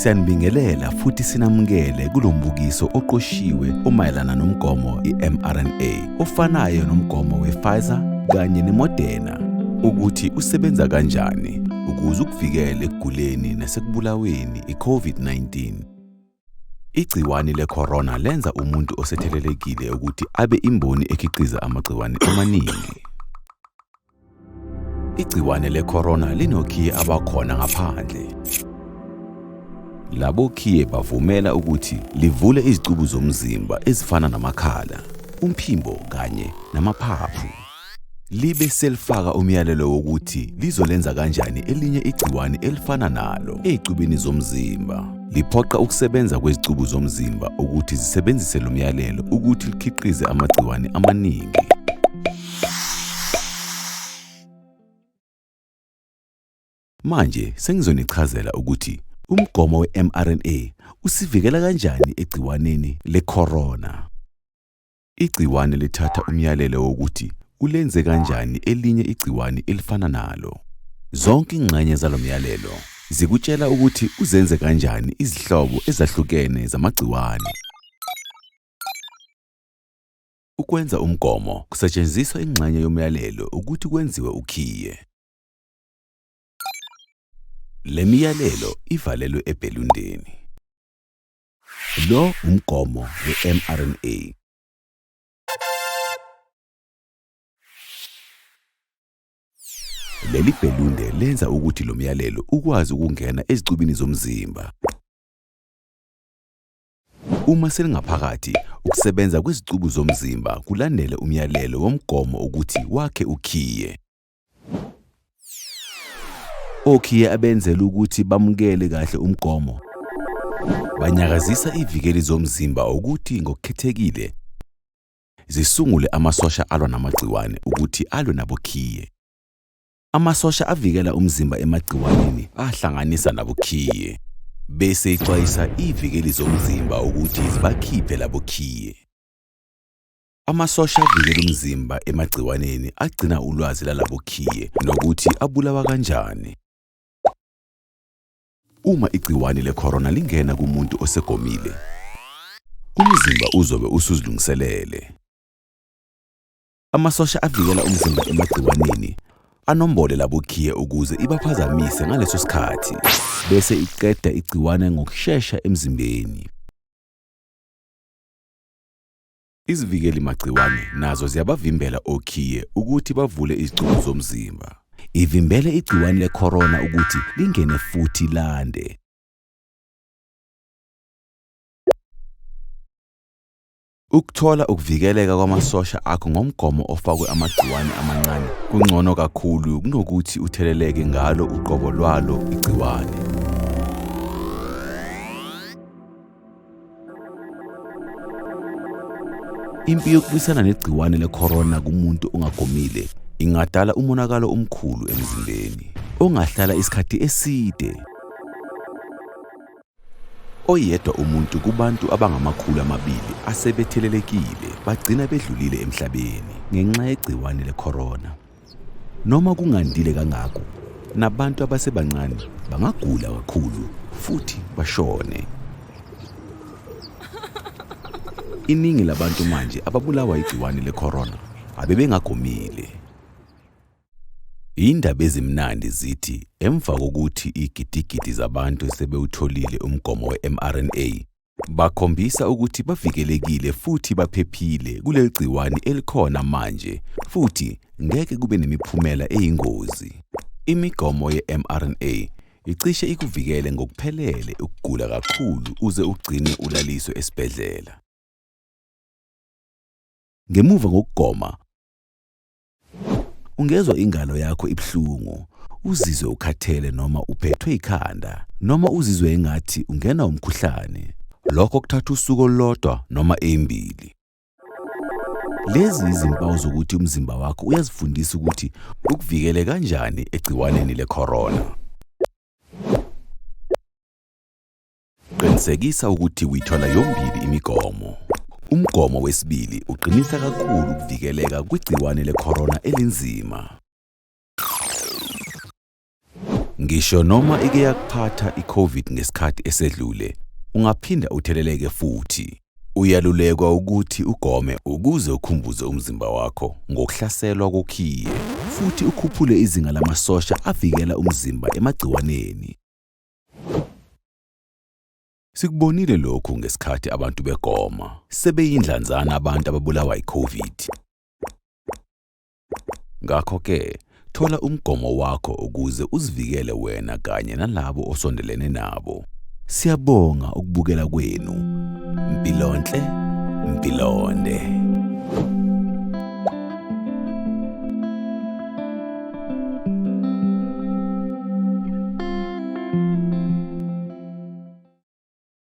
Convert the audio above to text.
Siyanibingelela futhi sinamukele kulo mbukiso oqoshiwe omayelana nomgomo i-mRNA ofanayo nomgomo we-Pfizer kanye ne-Moderna ukuthi usebenza kanjani ukuze ukuvikele ekuguleni nasekubulaweni i-COVID-19. Igciwane le-corona lenza umuntu osethelelekile ukuthi abe imboni ekhiqiza amagciwane amaningi. Igciwane le-corona linokhiye abakhona ngaphandle. Labo khiye bavumela ukuthi livule izicubu zomzimba ezifana namakhala, umphimbo kanye namaphaphu. Libe selifaka umyalelo wokuthi lizolenza kanjani elinye igciwane elifana nalo ezicubini zomzimba. Liphoqa ukusebenza kwezicubu zomzimba ukuthi zisebenzise lo myalelo ukuthi likhiqize amagciwane amaningi. Manje sengizonichazela ukuthi umgomo we-mRNA usivikela kanjani egciwaneni le-corona. Igciwane lithatha umyalelo wokuthi ulenze kanjani elinye igciwane elifana nalo. Zonke ingxenye zalo myalelo zikutshela ukuthi uzenze kanjani izihlobo ezahlukene zamagciwane. Ukwenza umgomo kusetshenziswa ingxenye yomyalelo ukuthi kwenziwe ukhiye. Le miyalelo ivalelwe ebhelundeni. Lo umgomo we-mRNA. Leli bhelunde lenza ukuthi lo myalelo ukwazi ukungena ezicubini zomzimba. Uma selingaphakathi, ukusebenza kwezicubu zomzimba kulandele umyalelo womgomo ukuthi wakhe ukhiye. Okhiye abenzela ukuthi bamukele kahle umgomo banyakazisa ivikeli zomzimba ukuthi ngokukhethekile zisungule amasosha alwa namagciwane ukuthi alwe nabokhiye. Amasosha avikela umzimba emagciwaneni ahlanganisa nabokhiye bese ixwayisa ivikeli zomzimba ukuthi zibakhiphe labokhiye. Amasosha avikela umzimba emagciwaneni agcina ulwazi lalabokhiye nokuthi abulawa kanjani. Uma igciwane le-corona lingena kumuntu osegomile, umzimba uzobe usuzilungiselele. Amasosha avikela umzimba emagciwaneni anombole labokhiye ukuze ibaphazamise ngaleso sikhathi bese iqeda igciwane ngokushesha emzimbeni. Izivikeli magciwane nazo ziyabavimbela okhiye ukuthi bavule izicubu zomzimba. Ivimbele igciwane le-corona ukuthi lingene futhi lande. Ukuthola ukuvikeleka kwamasosha akho ngomgomo ofakwe amagciwane amancane kungcono kakhulu kunokuthi utheleleke ngalo uqobo lwalo igciwane. Impi yokulwisana negciwane le-corona kumuntu ongagomile ingadala umonakalo omkhulu emzimbeni ongahlala isikhathi eside. Oyedwa umuntu kubantu abangama-200 asebethelelekile bagcina bedlulile emhlabeni ngenxa yegciwane le-corona. Noma kungandile kangako, nabantu abasebancane bangagula kakhulu futhi bashone. Iningi labantu manje ababulawa igciwane le-corona abebengagomile. Indaba ezimnandi zithi emva kokuthi igidigidi zabantu sebewutholile umgomo we-mRNA, bakhombisa ukuthi bavikelekile futhi baphephile kuleli gciwane elikhona manje futhi ngeke kube nemiphumela eyingozi. Imigomo ye-mRNA icishe ikuvikele ngokuphelele ukugula kakhulu uze ugcine ulaliswe esibhedlela. Ngemuva kokugoma, ungezwa ingalo yakho ibuhlungu, uzizwe ukhathele noma uphethwe ikhanda, noma uzizwe engathi ungenwa umkhuhlane. Lokho kuthatha usuku olulodwa noma ezimbili. Lezi izimpawu zokuthi umzimba wakho uyazifundisa ukuthi ukuvikele kanjani egciwaneni le-corona. Qinisekisa ukuthi uyithola yombili imigomo. Umgomo wesibili uqinisa kakhulu ukuvikeleka kwigciwane le-corona elinzima. Ngisho noma ike yakuphatha i-COVID ngesikhathi esedlule, ungaphinda utheleleke futhi. Uyalulekwa ukuthi ugome ukuze ukhumbuze umzimba wakho ngokuhlaselwa kokhiye futhi ukhuphule izinga lamasosha avikela umzimba emagciwaneni. Sikubonile lokhu ngesikhathi abantu begoma. Sebeyindlanzana abantu ababulawa yi-COVID. Ngakho-ke, thola umgomo wakho ukuze uzivikele wena kanye nalabo osondelene nabo. Siyabonga ukubukela kwenu. Mpilonhle, mpilonde.